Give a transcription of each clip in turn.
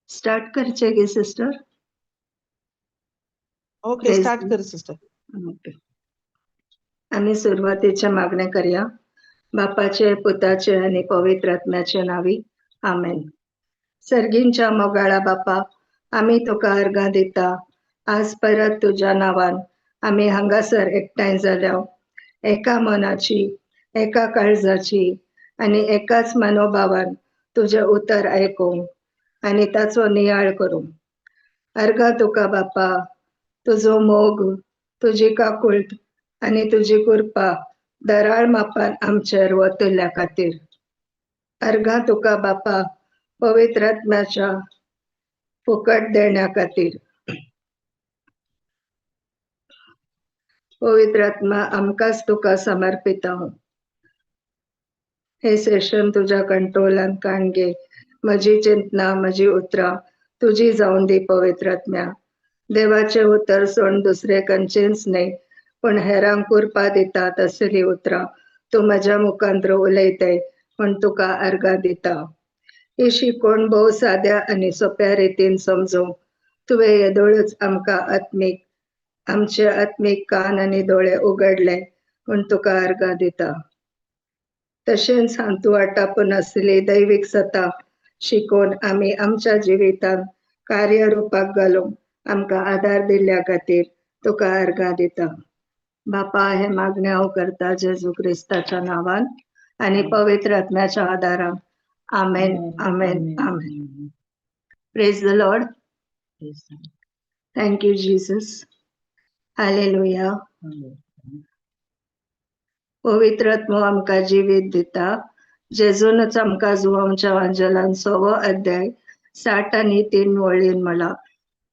Start करचे गे sister? Okay, start कर सिस्टर. ओके. आम्ही सुरुवातीच्या मागण्या करूया. बापाचे, पुताचे आणि पवित्र आत्म्याचे नावी, आमेन. सर्गींच्या मोगाळा बापा, आम्ही तुका अर्घां दिता. आज परत तुझ्या नावान आम्ही हांगासर एकठांय जाल्या, एका मनाची, एका काळजाची आणि एकाच मनोभावान तुझे उतर आयकूंक आनी ताचो नियाळ करूंक. अर्घां तुका बापा, तुजो मोग, तुजी काकुळट आनी तुजी कृपा दराळ मापान आमचेर वतल्या खातीर. अर्घां तुका बापा, पवित्र आत्म्याच्या फुकट देण्या खातीर. पवित्र आत्मा, आमकांच तुका समर्पिता. हे सेशन तुझ्या कंट्रोलान काण घे. म्हजी चिंतना, म्हजी उतरां तुजी जावन दी पवित्र आत्म्या. देवाचे उतर सोड दुसरे खंयचेंच न्हय, पूण हेरांक कृपा दिता तसली उतरां तूं म्हज्या मुखांत्र उलयताय म्हूण तुका अर्गां दिता. ही शिकवण भोव साद्या आनी सोंप्या रितीन समजूंक तुवें येदोळच आमकां आत्मीक आमचे आत्मीक कान आनी दोळे उगडले म्हूण तुका अर्गां दिता. तशेंच हातूंत आटापून आशिल्ली दैवीक सता शिकोवन आमी आमच्या जिवितांत कार्यरुपाक घालूंक आमकां आदार दिल्ल्या खातीर तुका अर्गां दिता. बापा, हे मागणे हांव करता जेजू क्रिस्ताच्या नांवान आनी पवित्र आत्म्याच्या आदारान. आमेन, आमेन, आमेन. Praise the Lord. Thank you Jesus. Hallelujah. पवित्र आत्मो आमकां जिवीत दिता. जेजूनच आमकां जुवांच्या वांजलान 6वो अध्याय 60 आनी 3 वळीन म्हणला,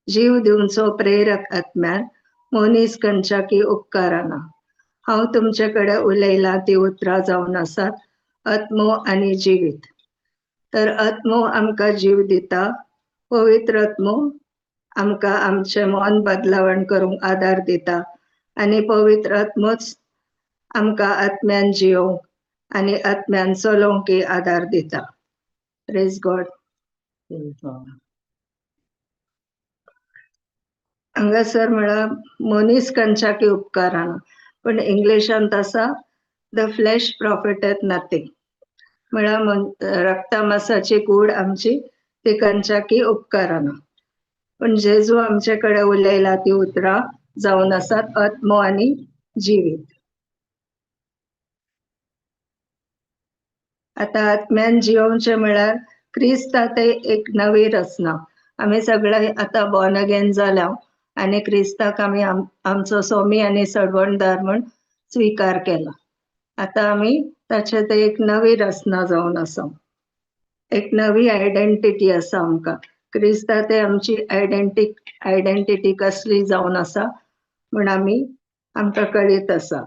जीव दिवचो प्रेरक आत्म्यान मनीस खंयच्याकी उपकाराना. हांव तुमचे कडेन उलयलां ती उतरां जावन आसात आत्मो आनी जिवीत. तर आत्मो आमकां जीव दिता. पवित्र आत्मो आमकां आमचें मन बदलावण करूंक आदार दिता आनी पवित्र आत्मोच आमकां आत्म्यान जियोवंक आनी आत्म्यान चलोवंक आदार दिता. Praise God. हांगासर म्हळ्यार मनीस खंयच्याकी उपकाराना, पण इंग्लिशांत आसा, the flesh profiteth nothing. म्हळ्यार रक्ता मासाची कूड आमची ती खंयच्याकी उपकाराना. पण जेजू आमचे कडेन उलयला ती उतरां जावन आसात आत्मो आनी जिवीत. आतां आत्म्यान जियोवचें म्हळ्यार क्रिस्ता ते एक नवी रचना. आमी सगळे आतां बॉर्न अगेन जाल्या आनी क्रिस्ताक आमी आमचो स्वामी आनी सडवणदार म्हूण स्विकार केला. आतां आमी ताचे ते एक नवी रचना जावन आसा. एक नवी आयडेंटिटी आसा आमकां. क्रिस्ता ते आमची आयडेंटिटी कसली जावन आसा म्हूण आमी आमकां कळीत आसा.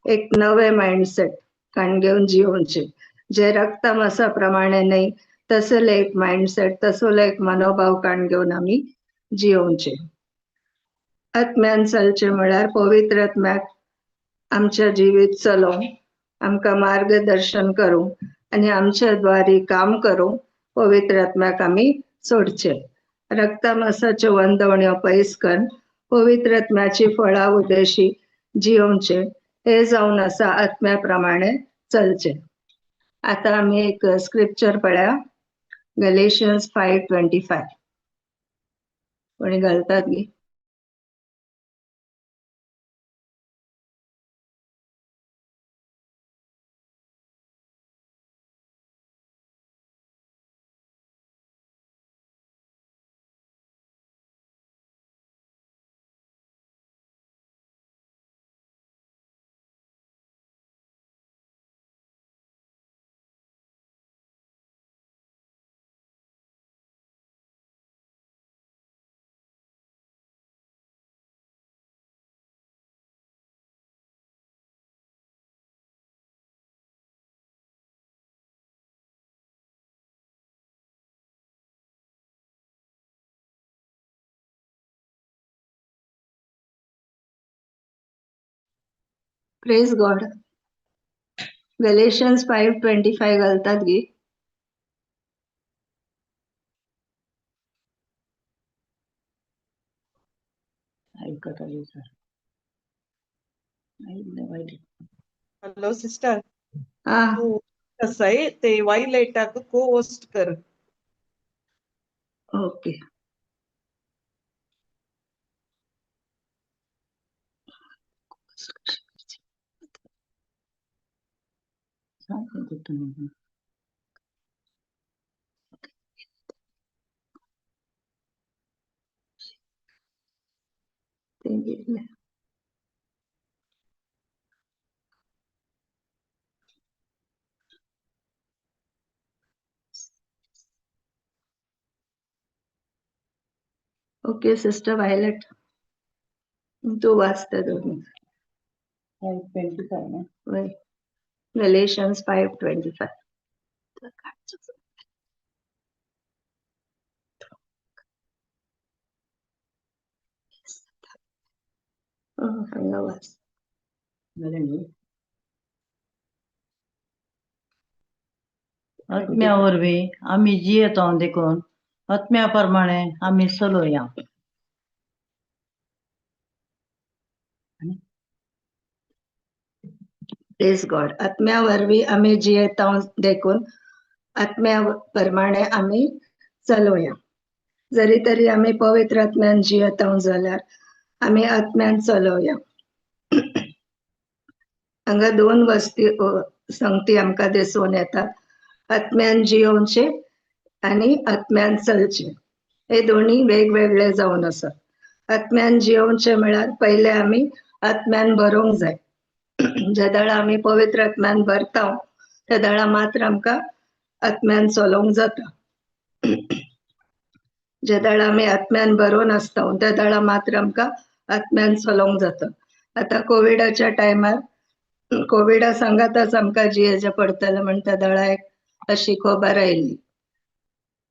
एक नवें मायंडसेट काण घेवन जियोवचें, जे रक्ता मासा प्रमाणे न्हय तसले एक मायंडसेट, तसलो एक मनोभाव काण घेवन आमी जियोवचें. आत्म्यान चलचें म्हळ्यार पवित्र आत्म्याक आमच्या जिवीत चलोवंक, आमकां मार्गदर्शन करूंक आनी आमच्या द्वारी काम करूंक पवित्र आत्म्याक आमी सोडचें. रक्ता मासाच्यो वंदवण्यो पयस करून पवित्र आत्म्याची फळां उद्देशी जियोवचें हे जावन आसा आत्म्या प्रमाणे चलचें. आतां आमी एक स्क्रिप्चर पळया, गलेशियन्स 5:25. कोणी घालतात गी? Praise God. Galatians 5:25 घालतात गी? ऐकत आली सर. Hello sister. हा. तू ते वायलेटाक को होस्ट कर. ओके. सांगते तुम्ही. ते गेले. ओके सिस्टर वायलेट, तू वाचता दोन्ही. 5:25 ना? वय, Galatians 5:25. हांगा वाच. जालें न्ही? आत्म्या वरवीं आमी जियेता देखून आत्म्या प्रमाणे आमी चलोया. प्रेज गॉड. आत्म्या वरवीं आमी जियेता देखून आत्म्या प्रमाणे आमी चलोया. जरी तरी आमी पवित्र आत्म्यान जियेता जाल्यार आमी आत्म्यान चलोया. हांगा दोन वस्ती संगती आमकां दिसून येतात, आत्म्यान जियोवचे आनी आत्म्यान चलचे. हे दोन्ही वेगवेगळे जावन आसा. आत्म्यान जियोवचे म्हळ्यार पयले आमी आत्म्यान भरोंक जाय. ज्या वेळा आमी पवित्र आत्म्यान भरता त्या वेळा मात्र आमकां आत्म्यान चलोवंक जाता. ज्या वेळा आमी आत्म्यान भरोन आसता त्या वेळा मात्र आमकां आत्म्यान चलोवंक जाता. आतां कोविडाच्या टायमार कोविडा सांगाताच आमकां जियेचें पडटलें म्हण त्या वेळा एक अशी खबर आयली.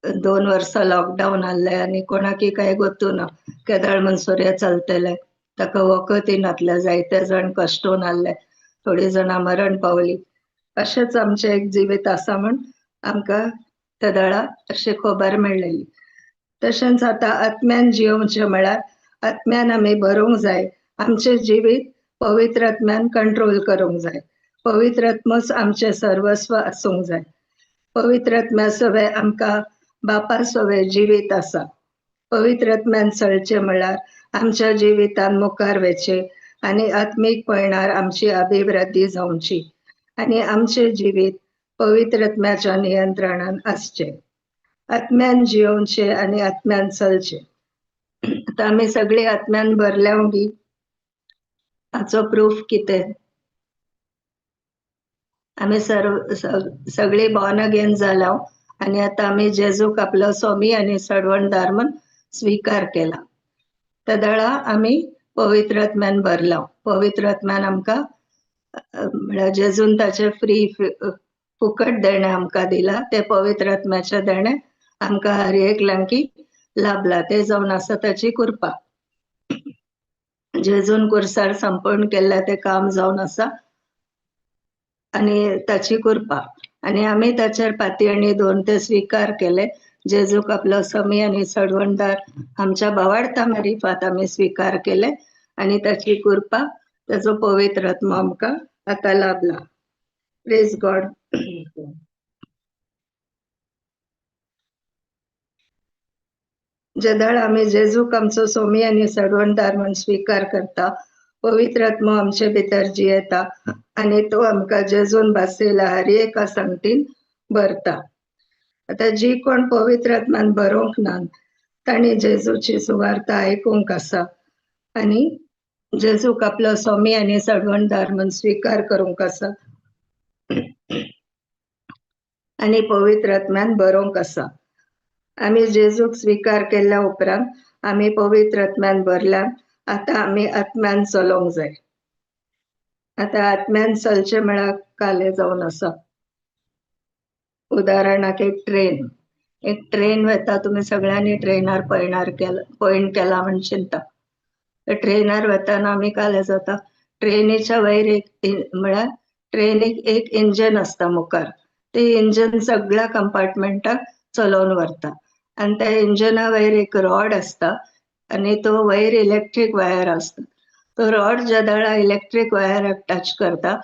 2 वर्सां लॉकडावन आहलें आनी कोणाकय कांय गोतू ना केदळ म्हणसर हें चलतलें. ताका वखदय नासलें, जायते जाण कश्टून आहले, थोडीं जाणां मरण पावली. अशेंच आमचें एक जिवीत आसा म्हण आमकां त्या वेळा अशी खबर मेळ्ळेली. तशेंच आतां आत्म्यान जियोवचें म्हळ्यार आत्म्यान आमी भरोंक जाय. आमचें जिवीत पवित्र आत्म्यान कंट्रोल करूंक जाय. पवित्र आत्मोच आमचें सर्वस्व आसूंक जाय. पवित्र आत्म्या सवें आमकां बापा सवें जिवीत आसा. पवित्र आत्म्यान चलचें म्हळ्यार आमच्या जिवितान मुखार वचचें आनी आत्मीक पयणार आमची अभिवृद्धी जावची आनी आमचें जिवीत पवित्र आत्म्याच्या नियंत्रणान आसचें. आत्म्यान जियोवचें आनी आत्म्यान चलचें. आतां आमी सगळीं आत्म्यान भरल्या गी, हाचो प्रूफ कितें? आमी सगळीं बॉर्न अगेन जाल्या आनी आतां आमी जेजूक आपलो स्वामी आनी सडवणदार म्हण स्विकार केला. त्या वेळा आमी पवित्र आत्म्यान भरला. पवित्र आत्म्यान आमकां म्हळ्यार जेजून ताचें फ्री फुकट देणें आमकां दिलां. तें पवित्र आत्म्याचें देणें आमकां हर एकल्यांकी लाभलां. तें जावन आसा ताची कृपा. जेजून कुर्सार संपूर्ण केल्लें तें काम जावन आसा आनी ताची कृपा. आनी आमी ताचेर पातयेणी दवरून ते स्विकार केले. जेजूक आपलो स्वामी आनी सडवणदार आमच्या भावार्था मारिफात आमी स्विकार केले आनी ताची कृपा, ताचो पवित्र आत्मो आमकां आतां लाभला. Praise God. जेदळ आमी जेजूक आमचो स्वामी आनी सडवणदार म्हण स्विकार करता, पवित्र आत्मो आमचे भितर जियेता आनी तो आमकां जेजून भासयला हर एका संगतीन भरता. आतां जी कोण पवित्र आत्मान भरोवंक ना तांणी जेजूची सुवार्ता आयकूंक आसा आनी जेजूक आपलो स्वामी आनी सडवणदार म्हण स्विकार करूंक आसा आनी पवित्र आत्म्यान भरोवंक आसा. आमी जेजूक स्विकार केल्ल्या उपरांत आमी पवित्र आत्म्यान भरल्यान आतां आमी आत्म्यान चलोवंक जाय. आतां आत्म्यान चलचें म्हळ्यार कालें जावन आसा. उदाहरणाक एक ट्रेन, एक ट्रेन वता, तुमी सगळ्यांनी ट्रेनार पयणार केला, पयण केला म्हण चिंता. ट्रेनार वतना आमी कालें जाता, ट्रेनीच्या वयर एक म्हळ्यार ट्रेनीक एक इंजन आसता मुखार, ते इंजन सगळ्या कंपार्टमेंटाक चलोवन व्हरता आनी त्या इंजना वयर एक रॉड आसता आनी तो वयर इलेक्ट्रीक वायर आसता. तो रॉड ज्या वेळा इलेक्ट्रीक वायराक टच करता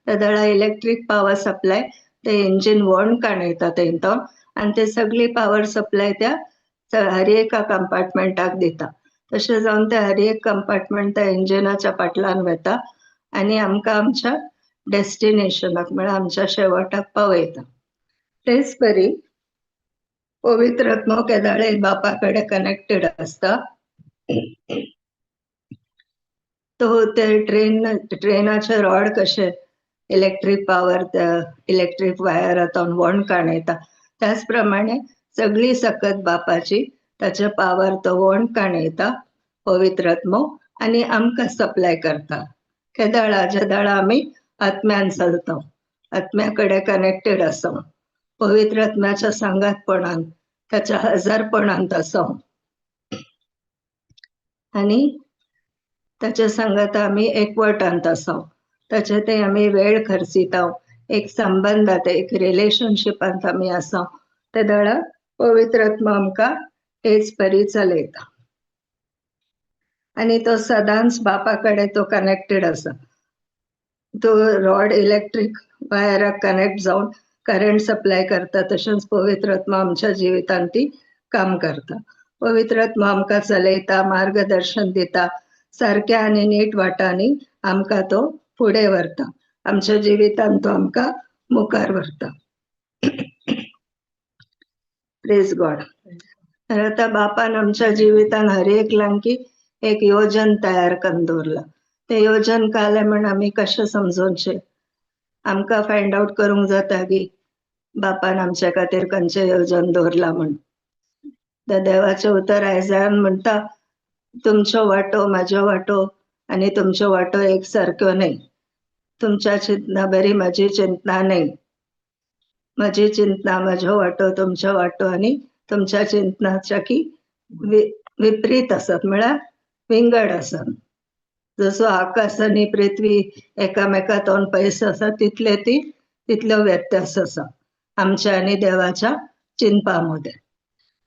त्या वेळा इलेक्ट्रीक पावर सप्लाय ते इंजिन व्हण काणयता तेंतो आनी ते सगळी पावर सप्लाय त्या हर एका कंपार्टमेंटाक दिता. तशें जावन ते हर एक कंपार्टमेंट त्या इंजिनाच्या फाटल्यान वता आनी आमकां आमच्या डेस्टिनेशनाक म्हळ्यार आमच्या शेवटाक पावयता. तेच परी पवित्र आत्मो केदाळे बापा कडेन कनेक्टेड आसता. तो ते ट्रेनाचे रॉड कशे इलेक्ट्रीक पावर त्या इलेक्ट्रीक वायरांतून व्हण काणयता त्याच प्रमाणे सगळी सकत बापाची ताचे पावर तो व्हण काणयता पवित्र आत्मो आनी आमकां सप्लाय करता. केदाळा जेदाळा आमी आत्म्यान चलता, आत्म्या कडेन कनेक्टेड आसा, पवित्र आत्म्याच्या सांगातपणान ताच्या हजारपणांत आसा आनी ताच्या सांगात आमी एकवटांत आसा. ताचे ते आमी वेळ खर्चिता, एक संबंदात, एक रिलेशनशिपांत आमी आसा. ते दळा पवित्र आत्मा आमकां हेच परी चलयता आनी तो सदांच बापा कडेन तो कनेक्टेड आसा. तो रॉड इलेक्ट्रीक वायराक कनेक्ट जावन करंट सप्लाय करता, तशेंच पवित्र आत्मा आमच्या जिवितांत ती काम करता. पवित्र आत्मा आमकां चलयता, मार्गदर्शन दिता, सारक्या आनी नीट वाटांनी आमकां तो फुडें व्हरता, आमच्या जिवितांत तो आमकां मुखार व्हरता. Praise God. तर आतां बापान आमच्या जिवितान हर एकल्यांकी एक योजन तयार करून दवरलां. तें योजन कालें म्हण आमी कशें समजोवचें? आमकां फायंड आवट करूंक जाता की बापान आमच्या खातीर खंयचें योजन दवरलां म्हण. त्या देवाचें उतर आयजान म्हणटा, तुमचो वांटो म्हाजो वांटो आनी तुमचो वांटो एक सारक्यो न्हय. तुमच्या चिंतना बरी म्हाजी चिंतना न्हय. म्हजी चिंतना म्हजो वांटो तुमचो वांटो आनी तुमच्या चिंतनाच्या की विपरीत आसात, म्हळ्यार विंगड आसात. जसो आकाश आनी पृथ्वी एकामेका तोंड पयस आसा तितले ती तितलो व्यत्यास आसा आमच्या आनी देवाच्या चिंतपा मदें.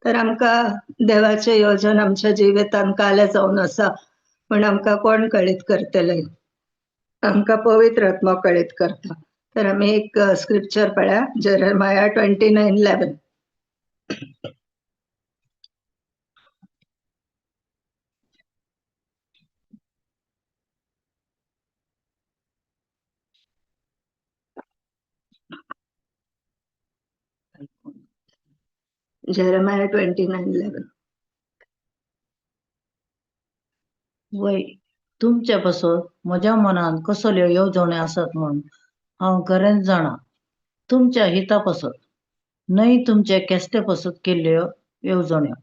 तर आमकां देवाचें योजन आमच्या जिवितांत कालें जावन आसा म्हण आमकां कोण कळीत करतले? आमकां पवित्र आत्मो कळीत करता. तर आमी एक स्क्रिप्चर पळया, जेरेमाया 29:11. जेरेमाया 29:11. वय तुमच्या पासत म्हज्या मनांत कसल्यो येवजण्यो आसात म्हूण हांव खरेंच जाणा. तुमच्या हिता पासत न्हय तुमचे केस्ते पासत केल्ल्यो येवजण्यो,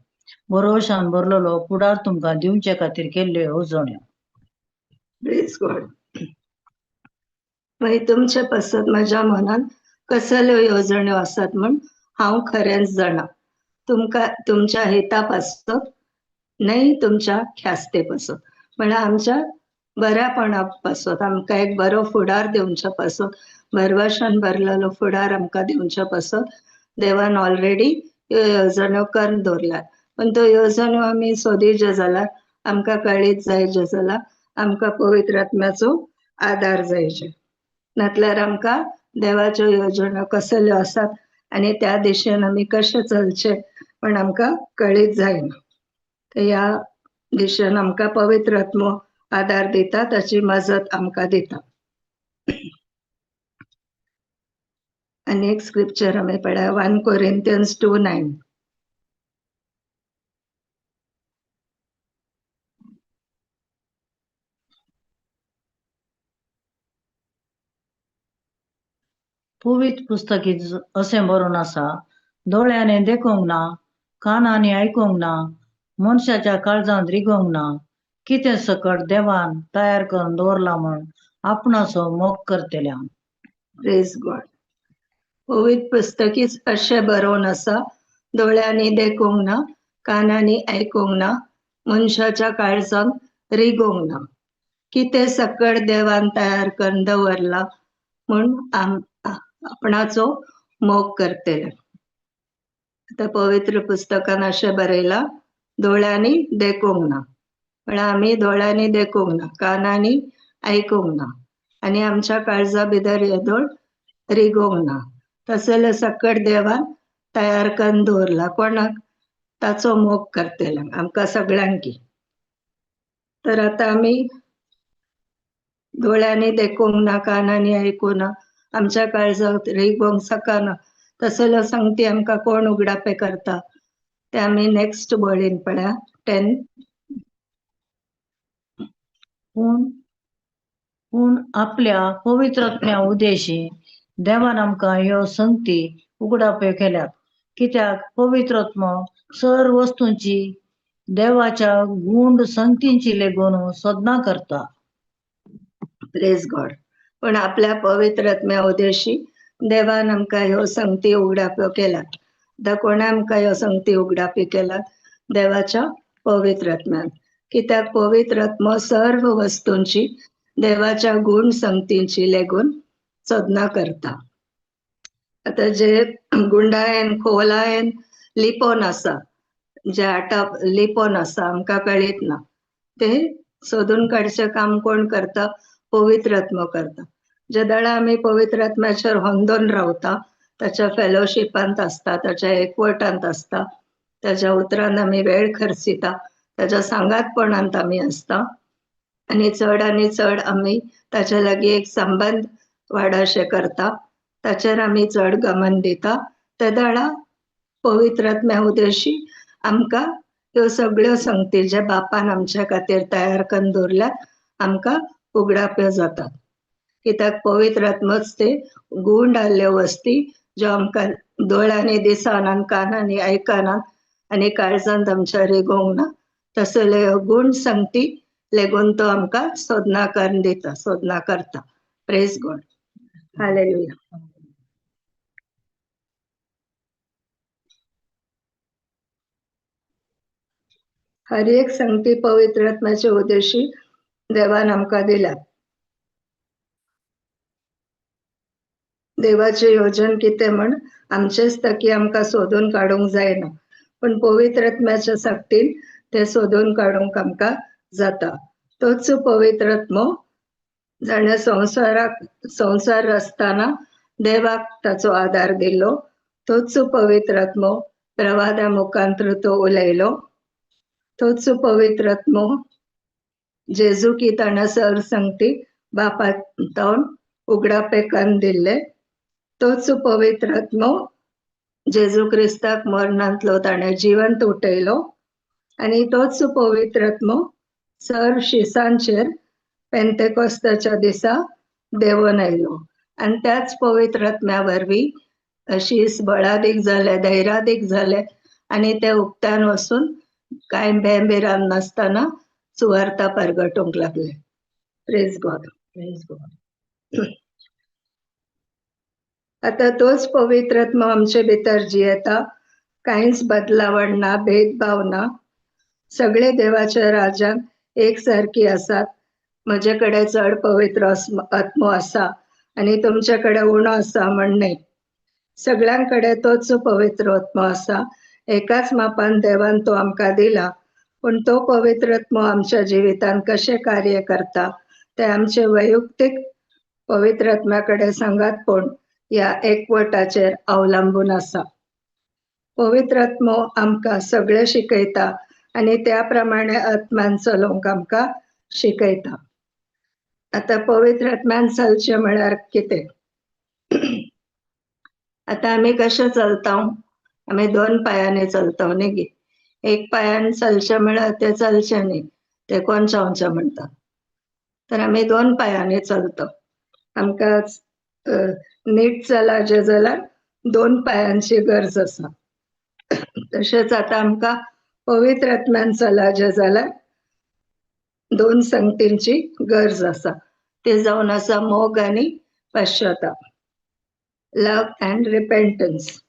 भरवशान भरलेलो फुडार तुमकां दिवचे खातीर केल्ल्यो येवजण्यो. Praise God. मागीर तुमचे पासत म्हज्या मनांत कसल्यो येवजण्यो आसात म्हूण हांव खरेंच जाणा. तुमकां तुमच्या हिता पासत न्हय तुमच्या ख्यास्ते पासत, म्हळ्यार आमच्या बऱ्यापणा पासत, आमकां एक बरो फुडार दिवच्या पासत, भरवशान भरलेलो फुडार आमकां दिवच्या पासत देवान ऑलरेडी ह्यो येवजण्यो करून दवरल्यात. पूण त्यो येवजण्यो आमी सोदीचे जाल्यार आमकां कळीत जायचें जाल्यार आमकां पवित्र आत्म्याचो आदार जायचे, नातल्यार आमकां देवाच्यो येवजण्यो कसल्यो आसात आनी त्या दिशेन आमी कशें चलचें पण आमकां कळीत जायना. तर ह्या दिशेन आमकां पवित्र आत्मो आदार दिता, ताची मजत आमकां दिता. आनी एक स्क्रिप्चर आमी पळया, 1 Corinthians 2:9. पवित्र पुस्तकी अशें बरोवन आसा, दोळ्यांनी देखूंक ना, कानांनी आयकूंक ना, मनशाच्या काळजांत रिगोवंक ना, कितें सकट देवान तयार करून दवरलां म्हूण आपणाचो मोग करतल्या. Praise God. पवित्र पुस्तकीच अशें बरोवन आसा, दोळ्यांनी देखूंक ना, कानांनी आयकूंक ना, मनशाच्या काळजांत रिगोवंक ना, कितें सकट देवान तयार करून दवरलां म्हूण आपणाचो मोग करतले. आतां पवित्र पुस्तकान अशें बरयलां, दोळ्यांनी देखूंक ना, म्हळ्यार आमी दोळ्यांनी देखूंक ना, कानांनी आयकूंक ना आनी आमच्या काळजा भितर येदोळ रिगोवंक ना, तसले सकट देवान तयार करून दवरला कोणाक? ताचो मोग करतल्यांक, आमकां सगळ्यांकी. तर आतां आमी दोळ्यांनी देखूंक ना, कानांनी आयकूंक ना, आमच्या काळजाक रिगोवंक शकना, तसलो संगती आमकां कोण उगडापे करता? ते आमी नेक्स्ट वळीन पळया, 10. पूण पूण आपल्या पवित्र आत्म्या उदेशी देवान आमकां ह्यो संगती उगडाप्यो केल्यात, कित्याक पवित्र आत्मो सर्व वस्तूंची देवाच्या गूंड संगतींची लेगून सोदना करता. Praise God. पण आपल्या पवित्र आत्म्या उदेशी देवान आमकां ह्यो संगती उगडाप्यो केल्यात. आतां कोणें आमकां ह्यो संगती उगडापी केल्यात? देवाच्या पवित्र आत्म्यान. कित्याक पवित्र आत्मो सर्व वस्तूंची देवाच्या गूण संगतींची लेगून सोदना करता. आतां जे गुंडायेन खोलायेन लिपोन आसा, जे आटाप लिपोन आसा आमकां कळीत ना, ते सोदून काडचें काम कोण करता? पवित्र आत्मो करता. जे दळा आमी पवित्र आत्म्याचेर होंदोन रावता, ताच्या फेलोशिपांत आसता, ताच्या एकवटांत आसता, ताच्या उतरान आमी वेळ खर्चिता, ताच्या सांगातपणांत आमी आसता आनी चड आनी चड आमी ताच्या लागीं एक संबंद वाडाशें करता, ताचेर आमी चड गमन दिता. ते दळा पवित्र आत्म्या उदेशी आमकां ह्यो सगळ्यो संगती जे बापान आमच्या खातीर तयार करून दवरल्यात आमकां उगडाप्यो जातात. कित्याक पवित्र आत्मोच ते गूंड आहल्ल्यो वस्ती ज्यो आमकां दोळ्यांनी दिसना, कानांनी आयकना आनी काळजांत आमच्या रिगोवंक ना, तसल्यो ह्यो गूण संगती लेगून तो आमकां सोदना करून दिता, सोदना करता. Praise God, hallelujah. हर एक संगती पवित्र आत्म्याचे उद्देशी देवान आमकां दिल्या. देवाचें योजन कितें म्हण आमचेच तकी आमकां सोदून काडूंक जायना, पूण पवित्र आत्म्याच्या सक्तीन ते सोदून काडूंक आमकां जाता. तोच पवित्र आत्मो जाणें संवसाराक संवसार आसतना देवाक ताचो आदार दिलो, तोच पवित्र आत्मो प्रवादा मुखांत्र तो उलयलो, तोच पवित्र आत्मो जेजू की ताणें सर संगती बापा तावन उगडापे कन्न दिल्ले, तोच पवित्र आत्मो जेजू क्रिस्ताक मरणांतलो ताणें जिवंत उठयलो आनी तोच पवित्र आत्मो सर शिसांचेर पेंतेकोस्ताच्या दिसा देंवोन आयलो आनी त्याच पवित्र आत्म्या वरवीं शीस बळादीक जाले, धैर्यादीक जाले आनी ते उक्त्यान वचून कांय भेंभिरान नासतना सुवार्ता परगटूंक लागले. Praise God, praise God. आतां तोच पवित्र आत्मो आमचे भितर जियेता, कांयच बदलावण ना, भेदभाव ना, सगळे देवाच्या राज्यान एक सारकी आसात. म्हजे कडेन चड पवित्र आत्मो आसा आनी तुमचे कडेन उणो आसा म्हण न्हय, सगळ्यां कडेन तोच पवित्र आत्मो आसा. एकाच मापान देवान तो आमकां दिला, पूण तो पवित्र आत्मो आमच्या जिवितांत कशें कार्य करता तें आमचे वैयक्तीक पवित्र आत्म्या कडेन सांगातपण ह्या एकवटाचेर अवलंबून आसा. पवित्र आत्मो आमकां सगळें शिकयता आनी त्या प्रमाणे आत्म्यान चलोवंक आमकां शिकयता. आतां पवित्र आत्म्यान चलचें म्हळ्यार कितें? आतां आमी कशें चलता? आमी दोन पांयांनी चलता न्ही गे. एक पांयान चलचें म्हळ्यार तें चलचें न्ही, तें कोण चावचें म्हणटा. तर आमी दोन पांयांनी चलता. आमकां नीट चलाचें जाल्यार दोन पांयांची गरज आसा. तशेंच आतां आमकां पवित्र आत्म्यान चलाचें जाल्यार दोन संगतींची गरज आसा. ते जावन आसा मोग आनी पश्चाताप, लव अँड रिपेंटन्स.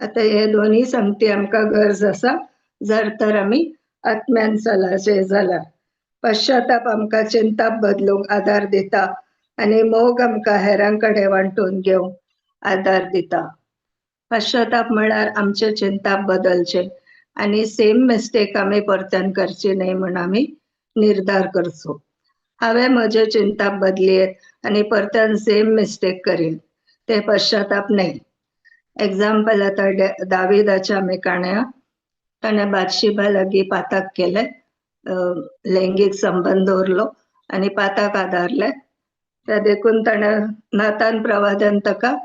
आतां हे दोनूय संगती आमकां गरज आसा जर तर आमी आत्म्यान चलाचें जाल्यार. पश्चाताप आमकां चिंताप बदलूंक आदार दिता आनी मोग आमकां हेरां कडेन वांटून घेवंक आदार दिता. पश्चाताप म्हळ्यार आमचें चिंताप बदलचें आनी सेम मिस्टेक आमी परत्यान करची न्हय म्हूण आमी निर्धार करचो. हांवें म्हजें चिंताप बदलियेत आनी परत्यान सेम मिस्टेक करीन ते पश्चाताप न्हय. एग्जाम्पल आतां दाविदाच्या आमी काणया, ताणें बादशिबा लागीं पाताक केलें, लैंगीक संबंद दवरलो आनी पाताक आदारलें. त्या देखून ताणें नातान प्रवाद्यान ताका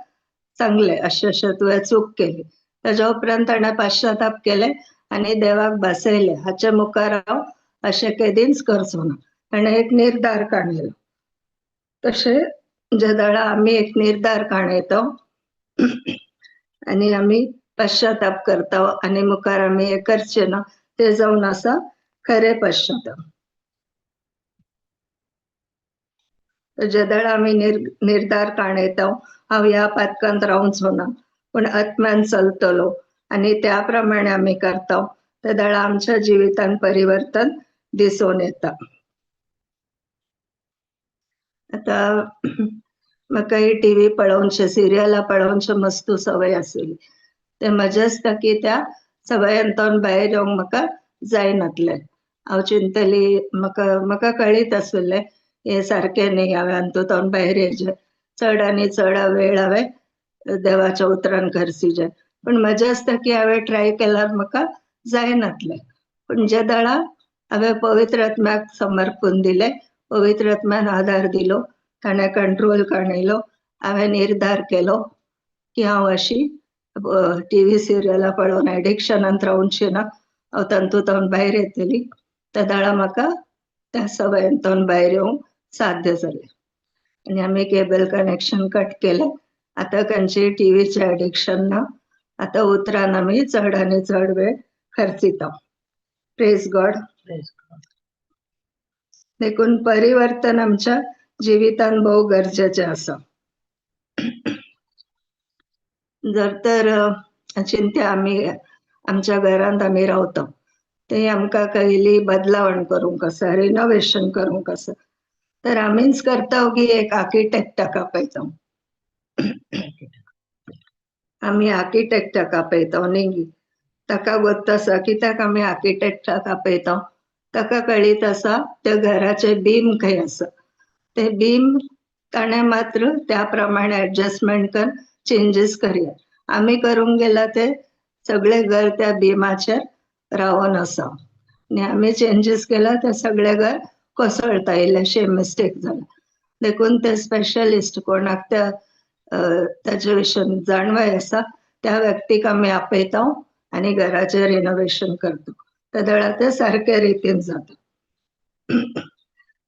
सांगलें अशें अशें तुवें चूक केली. ताज्या उपरांत ताणें पश्चाताप केलें आनी देवाक भासयलें, हाचे मुखार हांव अशें केदींच करचो ना. ताणें एक निर्धार काडलो. तशें जे दळा आमी एक निर्धार काडयता आनी आमी पश्चाताप करता आनी मुखार आमी हें करचें ना, तें जावन आसा खरें पश्चाताप. जे दळा आमी निर्धार काडयता हांव ह्या पातकांत रावचो ना पूण आत्म्यान चलतलो आनी त्या प्रमाणे आमी करता, ते दळा आमच्या जिवितांत परिवर्तन दिसून येता. आतां म्हाका ही टीव्ही पळोवचे, सिरियलां पळोवचे मस्तू सवय आसली. ते म्हज्याच की त्या सवयांतून भायर येवंक म्हाका जायनातलें. हांव चिंतली, म्हाका म्हाका कळीत आसलें हें सारकें न्ही, हांवें हातूंत भायर येयचें, चड आनी चड वेळ हांवें देवाच्या उतरान खर्चिचें. पूण म्हज्या आसता की हांवें ट्राय केल्यार म्हाका जायनातलें. पूण जे दळा हांवें पवित्र आत्म्याक समर्पून दिलें, पवित्र आत्म्यान आदार दिलो, ताणें कंट्रोल काडलो, हांवें निर्धार केलो की हांव अशी टीव्ही सिरियलां पळोवन एडिक्शनांत रावचें ना, हांव तातूंत भायर येतली. त्या दळा म्हाका त्या सवयेंतून भायर येवंक साध्य जालें. आनी आमी केबल कनेक्शन कट केलें. आतां खंयचेय टीव्हीचें एडिक्शन ना. आतां उतरान आमी चड आनी चड वेळ खर्चिता. Praise God. देखून परिवर्तन आमच्या जिवितान भोव गरजेचें आसा. जर तर चिंत्या आमी आमच्या घरांत आमी रावता, ते आमकां कसली बदलावण करूंक आसा, रिनोवेशन करूंक आसा, तर आमीच करता की एक आर्किटेक्टाक आपयता. आमी आर्किटेक्टाक आपयता न्ही, ताका गोत्त आसा कित्याक आमी आर्किटेक्टाक आपयता. ताका कळीत आसा त्या घराचे बीम खंय आसा, ते बीम ताणें मात्र त्या प्रमाणे एडजस्टमेंट कर चेंजीस करया. आमी करूंक गेला ते सगळे घर त्या बिमाचेर रावन आसा आनी आमी चेंजीस केला ते सगळे घर कोसळता, इल्लेशे मिस्टेक जाला. देखून ते स्पेशलिस्ट कोणाक त्या ताजे विशीं जाणवाय आसा त्या व्यक्तीक आमी आपयता आनी घराचें रिनोवेशन करता. त्या वेळार ते सारके रितीन जाता.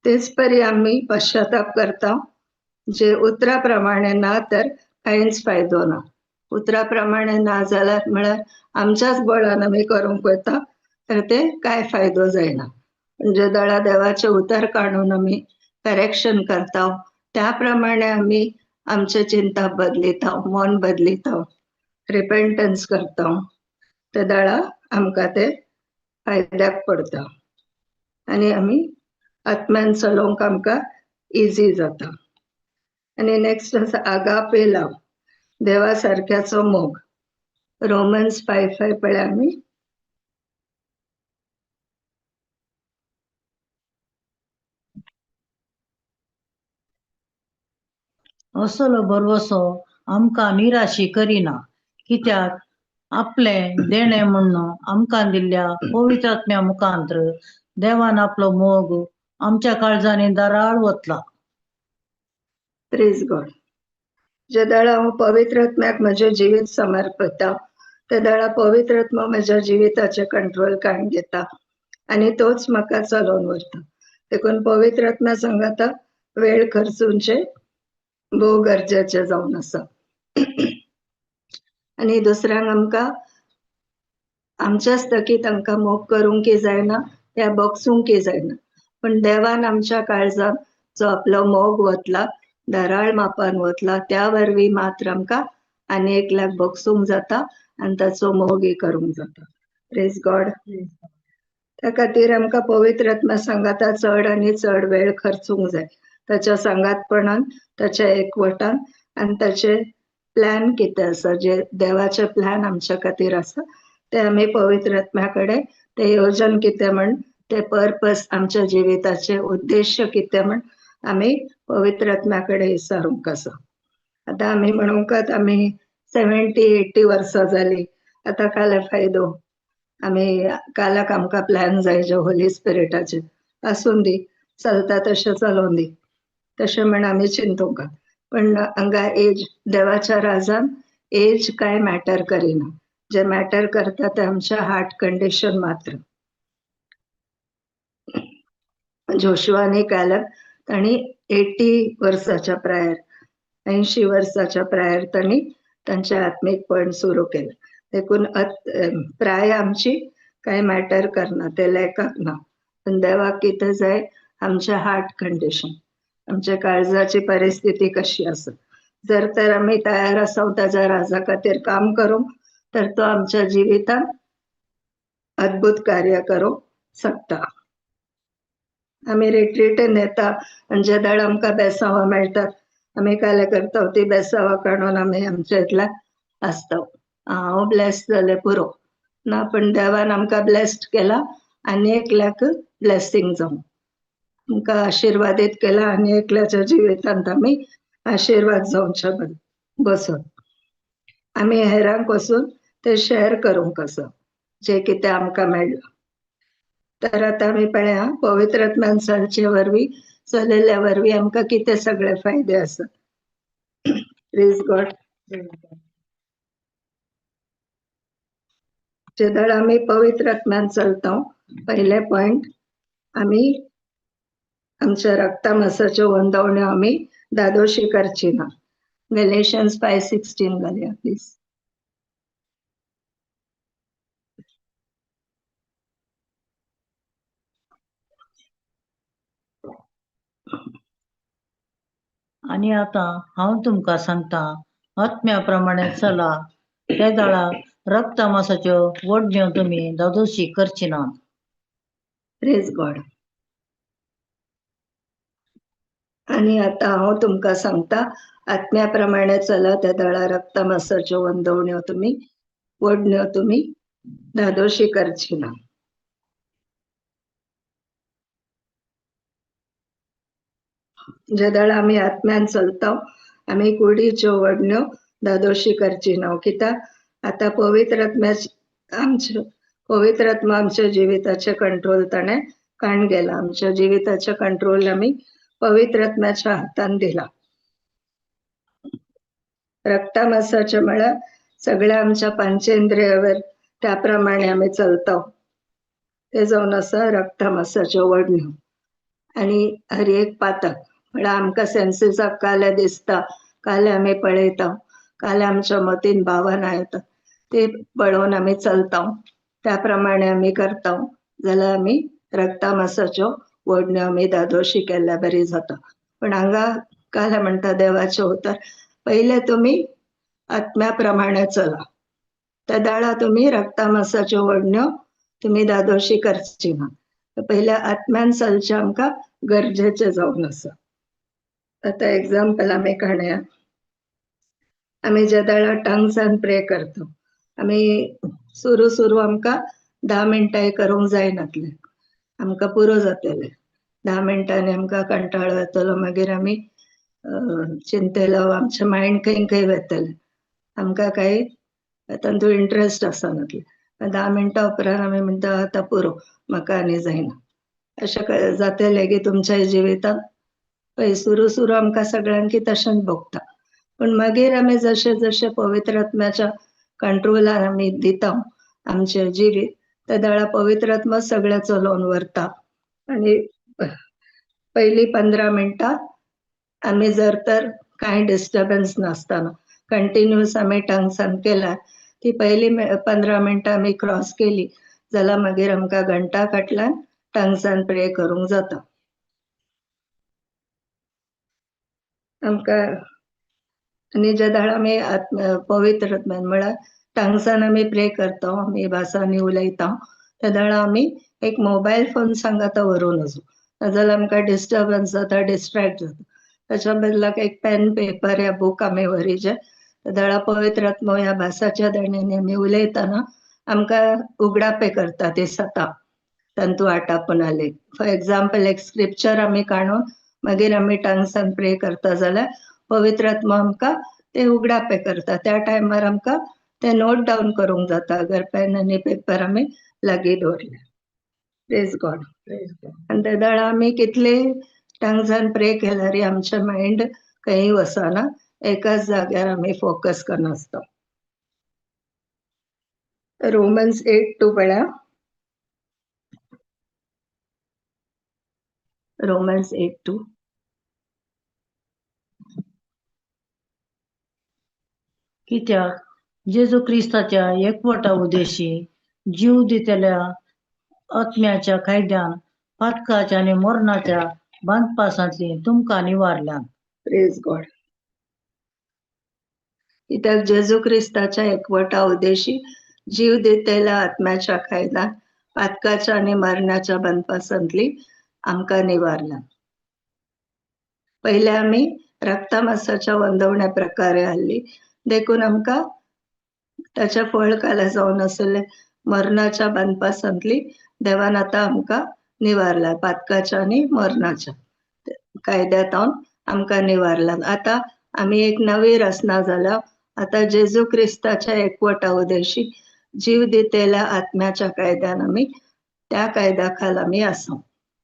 तेच परी आमी पश्चाताप करता, जे उतरा प्रमाणे ना तर कांयच फायदो ना. उतरा प्रमाणे ना जाल्यार म्हळ्यार आमच्याच बळान आमी करूंक वता तर ते कांय फायदो जायना. म्हणजे दळा देवाचें उतर काडून आमी करेक्शन करता, त्या प्रमाणे आमी आमचें चिंता बदलिता, मन बदलिता, रिपेंटन्स करता, ते दळा आमकां ते फायद्याक पडता आनी आमी आत्म्यान चलोवंक आमकां इजी जाता. आनी नेक्स्ट आसा आगापे लव, देवा सारक्याचो मोग. रोमन्स 5:5 पळय आमी. असलो भरवसो आमकां निराशी करिना, कित्याक आपलें देणें म्हूण आमकां दिल्ल्या पवित्र आत्म्या मुखांत्र देवान आपलो मोग आमच्या काळजांनी दाराळ वतला. Praise God. जे दळा हांव पवित्र आत्म्याक म्हजें जिवीत समर्पता, ते दळा पवित्र आत्मा म्हज्या जिविताचें कंट्रोल काडून घेता आनी तोच म्हाका चलोवन व्हरता. देखून पवित्र आत्म्या सांगाता वेळ खर्चुनचें भोव गरजेचें जावन आसा. आनी दुसऱ्यांक आमकां आमच्याच तकी तांकां मोग करूंक जायना, त्या बगसूंक जायना, पूण देवान आमच्या काळजान जो आपलो मोग वतला, धाराळ मापान वतला, त्या वरवीं मात्र आमकां आनी एकल्याक बगसूंक जाता आनी ताचो मोगय करूंक जाता. Praise God. त्या खातीर आमकां पवित्र आत्मा सांगाता चड आनी चड वेळ खर्चूंक जाय, ताच्या सांगातपणान, ताच्या एकवटान आनी ताचे प्लॅन कितें आसा, जे देवाचे प्लॅन आमच्या खातीर आसा ते आमी पवित्र आत्म्या कडेन ते योजन कितें म्हण, ते पर्पस आमच्या जिविताचे उद्देश्य कितें म्हण आमी पवित्र आत्म्या कडेन विचारूंक आसा. आतां आमी म्हणूंकच आमी 70-80 वर्सां जालीं, आतां काल फायदो, आमी कालाक आमकां प्लॅन जाय जे होली स्पिरिटाचे, आसूं दी, चलता तशें चलोवं दी, तशें म्हण आमी चिंतूंक. पण हांगा एज, देवाच्या राजान एज कांय मॅटर करिना, जे मॅटर करता ते आमच्या हार्ट कंडिशन मात्र. जोशुआ आनी कालेब तांणी 80 वर्साच्या प्रायर, 80 वर्साच्या प्रायर तांणी तांचें आत्मीकपण सुरू केलें. देखून प्राय आमची कांय मॅटर करना, ते लेखाक ना, पण देवाक कितें जाय, आमचें हार्ट कंडिशन, आमच्या काळजाची परिस्थिती कशी आसा. जर तर आमी तयार आसा ताच्या राजा खातीर काम करूंक, तर तो आमच्या जिवितांत अद्भुत कार्य करूंक शकता. आमी रिट्रीटेन येता आनी जे दळ आमकां बेसांवां मेळटात आमी काले करता ती बेसांवां काडून आमी आमच्या इतल्या आसता. हांव ब्लेस जालें पुरो ना, पण देवान आमकां ब्लेस्ड केला आनी एकल्याक ब्लेसींग जावं, आमकां आशिर्वादीत केला आनी एकल्याच्या जिवितांत आमी आशिर्वाद जावच्या बसून आमी हेरांक वचून ते शेअर करूंक आसा जे कितें आमकां मेळ्ळां. तर आतां आमी पळया पवित्र आत्म्यान चलचे वरवीं चलयल्ल्या वरवीं आमकां कितें सगळे फायदे आसा. Praise God. जेदळ आमी पवित्र आत्म्यान चलता, पयले पॉयंट आमी आमच्या रक्ता मासाच्यो वंदवण्यो आमी दादोशी करची ना. गलेशियन्स 5:16 घालया प्लीज. आनी आतां हांव तुमकां सांगता, आत्म्या प्रमाणे चला, त्या दाळा रक्ता मासाच्यो वडण्यो तुमी दादोशी करची ना. Praise God. आनी आतां हांव तुमकां सांगता, आत्म्या प्रमाणे चला, त्या दळा रक्ता मासाच्यो वंदवण्यो तुमी वडण्यो तुमी धादोशी करची ना. जे दळ आमी आत्म्यान चलता आमी कुडीच्यो वडण्यो धादोशी करची ना. कित्याक आतां पवित्र आत्म्या आमच्या पवित्र आत्मा आमच्या जिविताचे कंट्रोल ताणें काण गेला. आमच्या जिविताचे कंट्रोल आमी पवित्र आत्म्याच्या हातान दिला. रक्ता मासाचे म्हळ्यार सगळ्या आमच्या पंचेंद्रियावर त्या प्रमाणे आमी चलता ते जावन आसा रक्ता मासाच्यो वडण्यो. आनी हर एक पातक म्हळ्यार आमकां सेन्सीसाक काले दिसता, काले आमी पळयता, काले आमच्या मतीन भावना येता, ते पळोवन आमी चलता, त्या प्रमाणे आमी करता जाल्यार आमी रक्ता मासाच्यो वडण्यो आमी दादोशी केल्ल्या बरी जाता. पण हांगा काले म्हणटा देवाचें उतर, पयले तुमी आत्म्या प्रमाणे चला, त्या दाळा तुमी रक्ता मासाच्यो वडण्यो तुमी दादोशी करची ना. पयले आत्म्यान चलचें आमकां गरजेचें जावन आसा. आतां एग्जाम्पल आमी काडया. आमी ज्या दाळा टंग्सान प्रे करता, आमी सुरू सुरू आमकां 10 मिनटांय करूंक जायनातलें, आमकां पुरो जातलें. 10 मिनटांनी आमकां कंटाळो येतलो, मागीर आमी चिंतलो, आमचें मायंड खंय खंय वतलें, आमकां कांय तातूंत इंट्रस्ट आसनातलें. 10 मिनटां उपरांत आमी म्हणटा आतां पुरो, म्हाका आनी जायना. अशें जातलें की तुमच्या जिवितांत पळय सुरू सुरू आमकां सगळ्यांक तशेंच भोगता. पूण मागीर आमी जशें जशें पवित्र आत्म्याच्या कंट्रोलान आमी दिता आमचें जिवीत, त्या दाळा पवित्र आत्मा सगळें चलोवन व्हरता. आनी पयलीं 15 मिनटां आमी जर तर कांय डिस्टर्बन्स नासतना कंटिन्युअस आमी टंग्सान केल्यार ती पयलीं 15 मिनटां आमी क्रॉस केली जाल्यार मागीर आमकां घंटा फाटल्यान टंग्सान प्रे करूंक जाता. आमकां आनी ज्या दाळ आमी आत्म पवित्र आत्म्यान म्हळ्यार टंग्सान आमी प्रे करता, आमी भासांनी उलयता, त्या दाळा आमी एक मोबायल फोन सांगाता व्हरूं नजो, नाजाल्यार आमकां डिस्टर्बन्स जाता, डिस्ट्रेक्ट जाता. ताच्या बदलाक एक पेन पेपर या बूक आमी व्हरीचे, त्या दाळा पवित्र आत्मो ह्या भासाच्या देण्यांनी आमी उलयतना आमकां उगडापे करता ते सता तांतू आटापून आले. फॉर एग्जाम्पल एक स्क्रिप्चर आमी काडून मागीर आमी टंग्सान प्रे करता जाल्यार पवित्र आत्मो आमकां ते उगडापे करता. त्या टायमार आमकां ते नोट डावन करूंक जाता अगर पेन आनी पेपर आमी लागीं दवरले. Praise God. आनी त्या दाळा आमी कितले टंग्सान प्रे केल्यार आमचें मायंड खंय वचना, एकाच जाग्यार आमी फोकस करनासता. रोमन्स 8:2 पळया. रोमन्स 8:2. कित्याक जेजू क्रिस्ताच्या एकवटा उद्देशी जीव दितल्या आत्म्याच्या कायद्यान पातकाच्या आनी मरणाच्या बांदपासांतली तुमकां निवारल्यात. Praise God. कित्याक जेजू क्रिस्ताच्या एकवटा उद्देशी जीव दितल्या आत्म्याच्या कायद्यान पातकाच्या आनी मरणाच्या बांदपासांतली आमकां निवारल्यात. पयले आमी रक्तामासाच्या वंदवण्या प्रकारे आहली देखून आमकां ताच्या फळ खाला जावन आसले मरणाच्या बांदपासांतली देवान आतां आमकां निवारला, पातकाच्या आनी मरणाच्या कायद्यातावन आमकां निवारला. आतां आमी एक नवी रचना जाल्या. आतां जेजू क्रिस्ताच्या एकवटा उदेशी जीव दितेल्या आत्म्याच्या कायद्यान आमी त्या कायद्या खाल आमी आसा.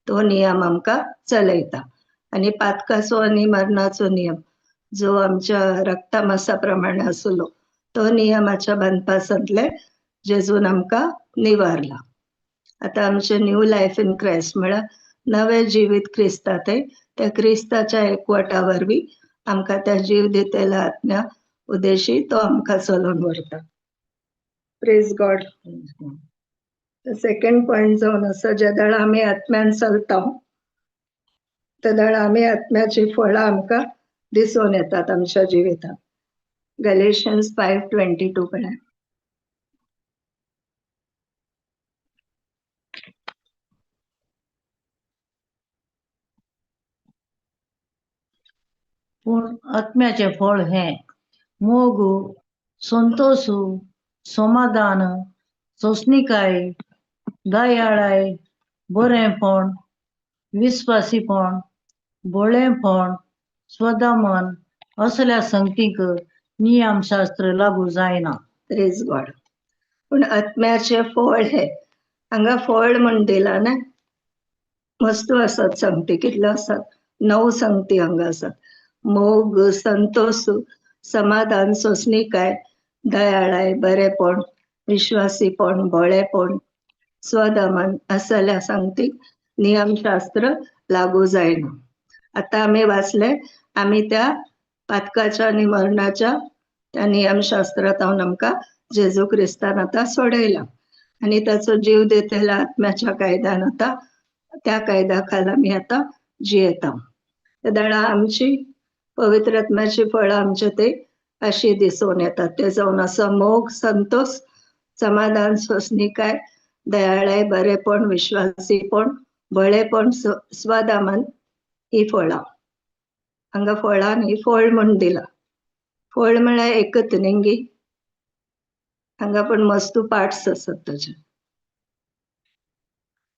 तो नियम आमकां चलयता. आनी पातकाचो आनी मरणाचो नियम जो आमच्या रक्तामासा प्रमाणे आसलो तो नियमाच्या बांदपासांतले जेजून आमकां निवारला. आतां आमचें न्यू लायफ इन क्रायस्ट म्हळ्यार नवें जिवीत क्रिस्तांत, त्या क्रिस्ताच्या एकवटा वरवीं आमकां त्या जीव दितेल्या आत्म्या उदेशी तो आमकां चलोवन व्हरता. Praise God. Second point जावन आसा, ज्या वेळार आमी आत्म्यान चलता त्या वेळार आमी आत्म्याची फळां आमकां दिसून येतात आमच्या जिवितांत. गलेशियन्स 5:22 कडेन. पूण आत्म्याचें फळ हें मोग, संतोष, समाधान, सोंसणीकाय, दयाळाय, बरेंपण, विस्वासीपण, भोळेपण, स्वदमन असल्या संगतीक नियमशास्त्र लागू जायना. प्रेज गॉड. पूण आत्म्याचें फळ हें हांगा फळ म्हण दिलां न्हय, वस्तू आसात संगती कितल्यो आसात, 9 संगती हांगा आसात. मोग, संतोष, समाधान, सोंसणीकाय, दयाळाय, बरेपण, विश्वासीपण, भोळेपण, स्वदमन असल्या संगतीक नियमशास्त्र लागू जायना. आतां आमी वाचले आमी त्या पातकाच्या आनी मरणाच्या त्या नियमशास्त्रांत आमकां जेजू क्रिस्तान आतां सोडयला आनी ताचो जीव दितेल्या आत्म्याच्या कायद्यान आतां त्या कायद्या खाला आमी आतां जियेता. तेन्ना आमची पवित्र आत्म्याची फळां आमचे ते अशी दिसून येतात. ते जावन आसा मोग, संतोष, समाधान, सोंसणीकाय, दयाळाय, बरेपण, विश्वासीपण, भोळेपण, स्वदमन ही फळां. हांगा फळां न्ही फळ म्हण दिलां. फळ म्हळ्यार एकच न्ही, हांगा पण मस्तू पार्ट्स आसात ताचे.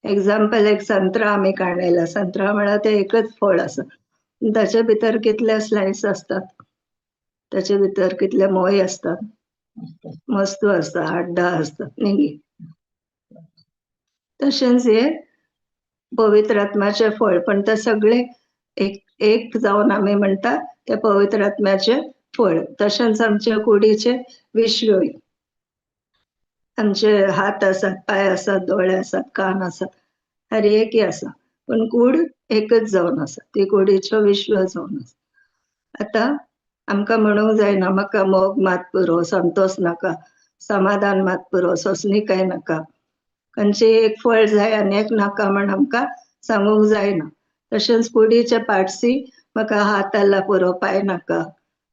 एग्जाम्पल एक संत्रा आमी काडलेला, संत्रा म्हळ्यार ते एकच फळ आसा, ताचे भितर कितले स्लायस आसतात, ताचे भितर कितले मोय आसतात, मस्तू आसता, 8-10 आसतात न्ही. तशेंच हे पवित्र आत्म्याचे फळ पण ते सगळे एक एक जावन आमी म्हणटा ते पवित्र आत्म्याचे फळ. तशेंच आमचे कुडीचे विश्वय, आमचे हात आसात, पांय आसात, दोळे आसात, कान आसात, हर एक आसा, पण कूड एकच जावन आसा, ती कुडीच्यो विश्व जावन आसा. आतां आमकां म्हणूंक जायना म्हाका मोग मात पुरो, संतोष नाका, समाधान मात पुरो, सोंसणीकाय नाका, खंयचें एक फळ जाय आनी एक नाका म्हण आमकां सांगूंक जायना. तशेंच कुडीचे पार्ट्सी म्हाका हात आसला पुरो, पांय नाका,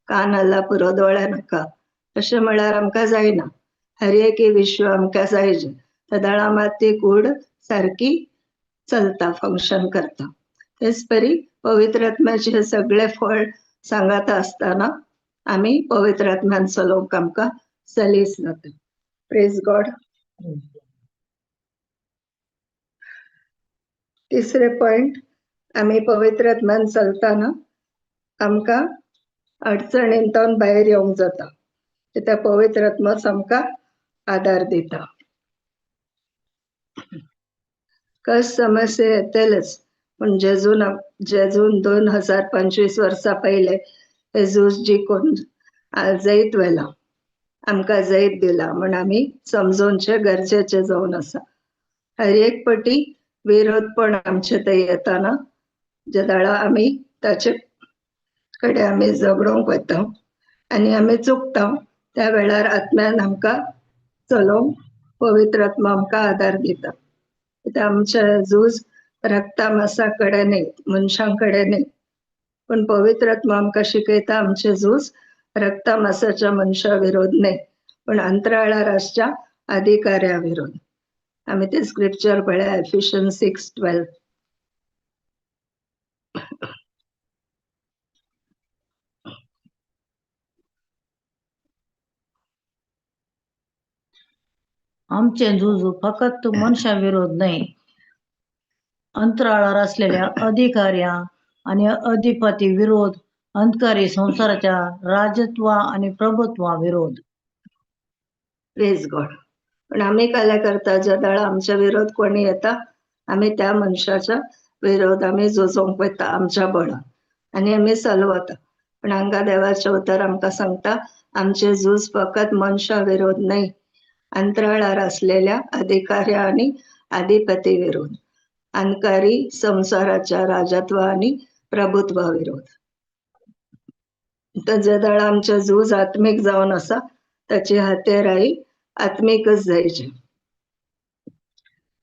कान आसला पुरो, दोळे नाका, अशें म्हळ्यार आमकां जायना. हर एक विश्व आमकां जायजे, तेदळा मात ती कूड सारकी चलता, फंक्शन करता. तेच परी पवित्र आत्म्याचे सगळे फळ सांगाता आसतना आमी पवित्र आत्म्यान चलोवंक आमकां सलीस जाता. Praise God. तिसरे पॉयंट, आमी पवित्र आत्म्यान चलतना आमकां अडचणींतल्यान भायर येवंक जाता, त्या पवित्र आत्मोच आमकां आदार दिता. कस समस्या येतलेच, पूण जेजून जेजून 2025 वर्सां पयले हे झूज जिखून जैत व्हेलां, आमकां जैत दिलां म्हण आमी समजोवचें गरजेचें जावन आसा. हर एक पटी विरोध पण आमचे थंय येताना जेदळा आमी ताचे कडेन आमी झगडोंक वता आनी आमी चुकता, त्या वेळार आत्म्यान आमकां चलोवंक पवित्र आत्मा आमकां आदार दिता. आमचें झूज रक्ता मासा कडेन न्ही, मनशां कडेन न्ही, पूण पवित्र आत्मा आमकां शिकयता आमचें झूज रक्ता मासाच्या मनशा विरोध न्ही, पूण अंतराळार आसच्या अधिकाऱ्या विरोध. आमी ते स्क्रिप्चर पळया, एफिशियन्स 6:12. आमचें झूज फकत मनशां विरोध न्हय, अंतराळार आसलेल्या अधिकाऱ्यां आनी अधिपती विरोध, अंधकारी संवसाराच्या राजत्वा आनी प्रभुत्वा विरोध. प्रेज गॉड. पण आमी काय करता, ज्या वेळा आमच्या विरोध कोणी येता आमी त्या मनशाच्या विरोध आमी झुजोंक वता आमच्या बळान आनी आमी चलवता. पण हांगा देवाचें उतर आमकां सांगता आमचें झूज फकत मनशा विरोध न्हय, अंतराळार आसलेल्या अधिकाऱ्या आनी अधिपती विरोध, अंधकारी संवसाराच्या राजत्व आनी प्रभुत्वा विरोध. तर जे वेळा आमचें झूज आत्मीक जावन आसा ताची हतेराई आत्मीकच जायची.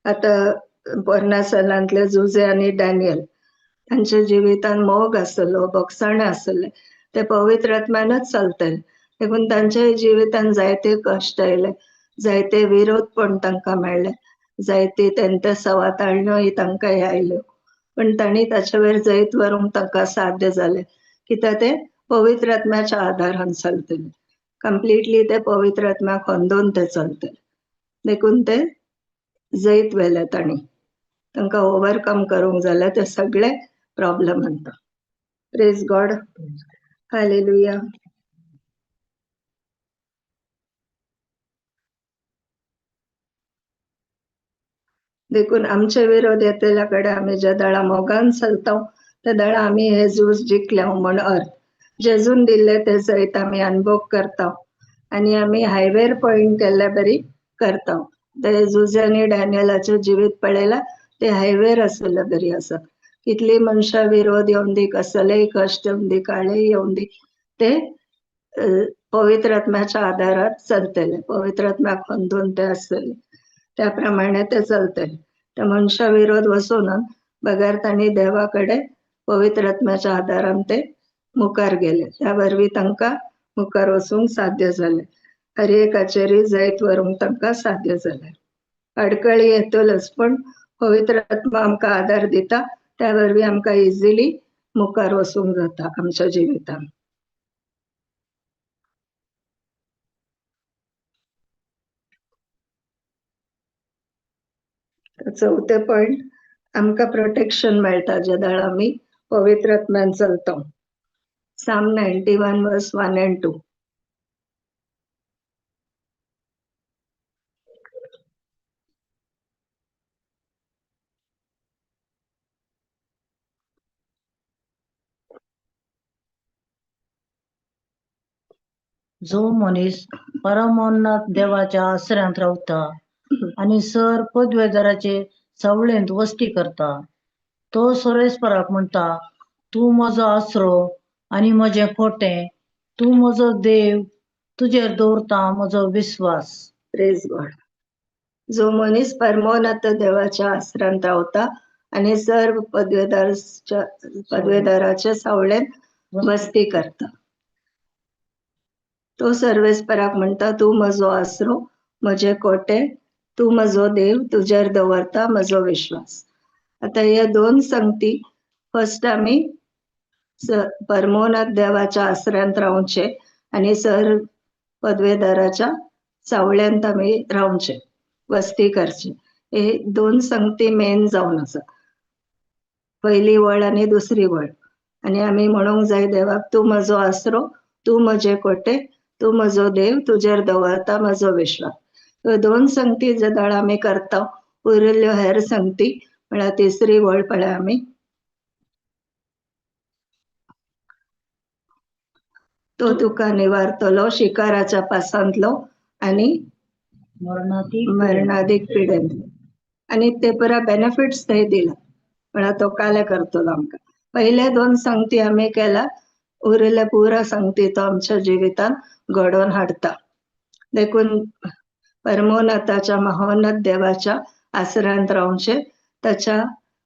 आतां पोरण्या सलांतले जुझे आनी डॅनियल तांच्या जिवितान मोग आसलो, भोगसणें आसलें, ते पवित्र आत्म्यानच चलतले. देखून तांच्या जिवितान जायते कश्ट आयले, जायते विरोध पण तांकां मेळ्ळे, जायते तेंचे सवाताळण्योय तांकां आयल्यो, पण तांणी ताचे वयर जैत व्हरूंक तांकां साध्य जालें. कित्याक ते पवित्र आत्म्याच्या आदारान चलतले, कंप्लिटली ते पवित्र आत्म्याक अंदोवन ते चलतले. देखून ते जैत व्हेले तांणी, तांकां ओवरकम करूंक जालें ते सगळे प्रॉब्लम म्हणटा. Praise God, hallelujah. देखून आमचे विरोध येतल्या कडेन आमी ज्या दळा मोगान चलता त्या दळा आमी हे झूज जिखले म्हण अर्थ. जेजून दिल्ले ते जैत आमी अनुभव करता आनी आमी हायवेर पॉयंट केल्ले बरी करता. ते जुझे आनी डॅनियलाचें जिवीत पळयलां, ते हायवेर आसलेले बरी आसा. कितली मनशां विरोध येवन दी, कसलेय कश्ट येवन दी, काळेय येवन दी, ते पवित्र आत्म्याच्या आदारात चलतले, पवित्र आत्म्याक अंदून ते आसतले, त्या प्रमाणे ते चलतले. त्या मनशां विरोध वचून बगैर तांणी देवा कडेन पवित्र आत्म्याच्या आदारान ते मुखार गेले. त्या वरवीं तांकां मुखार वचूंक साध्य जालें. हर एकाचेर जैत व्हरूंक तांकां साध्य जालें. अडकळी येतल्योच, पण पवित्र आत्मा आमकां आदार दिता, त्या वरवीं आमकां इजिली मुखार वचूंक जाता आमच्या जिवितान. चवथें पॉयंट, आमकां प्रोटेक्शन मेळटा ज्या वेळार आमी पवित्र आत्म्यान चलता. Psalm 91 verse 1 and 2. जो मनीस परमोन्नत देवाच्या आसऱ्यांत रावता आनी सर पदवेदाराचे सावळेंत वस्ती करता, तो सोरेस्पराक म्हणटा, तूं म्हजो आसरो आनी म्हजें खोटें, तूं म्हजो देव, तुजेर दवरता म्हजो विस्वास. प्रेज गॉड. जो मनीस परमोन्नत देवाच्या आसऱ्यांत रावता आनी सर्व पदवेदाराच्या सावळेंत वस्ती करता, तो सर्वेस्पराक म्हणटा, तूं म्हजो आसरो, म्हजें कोटें, तूं म्हजो देव, तुजेर दवरता म्हजो विश्वास. आतां हे दोन संगती, फर्स्ट आमी परमोन्नत देवाच्या आसऱ्यांत रावचें आनी सर पदवेदाराच्या सावळ्यांत आमी रावचें, वस्ती करचें. हे दोन संगती मेन जावन आसा, पयली वळ आनी दुसरी वळ. आनी आमी म्हणूंक जाय देवाक, तूं म्हजो आसरो, तूं म्हजें कोटें, तूं म्हजो देव, तुजेर दवरता म्हजो विश्वास. ह्यो दोन संगती ज्या वेळार आमी करता, उरिल्ल्यो हेर संगती म्हळ्यार तिसरी वळ पळय आमी, तो तुका निवारतलो शिकाराच्या पासांतलो आनी मरणादीक पिडेंतलो. आनी ते पुरा बेनिफिट्स थंय दिला, म्हळ्यार तो काले करतलो आमकां. पयले दोन संगती आमी केला, उरिल्ले पुरा संगती तो आमच्या जिवितान घडोवन हाडटा. देखून परमोन्नताच्या महोन्नत देवाच्या आसऱ्यांत रावचें, ताच्या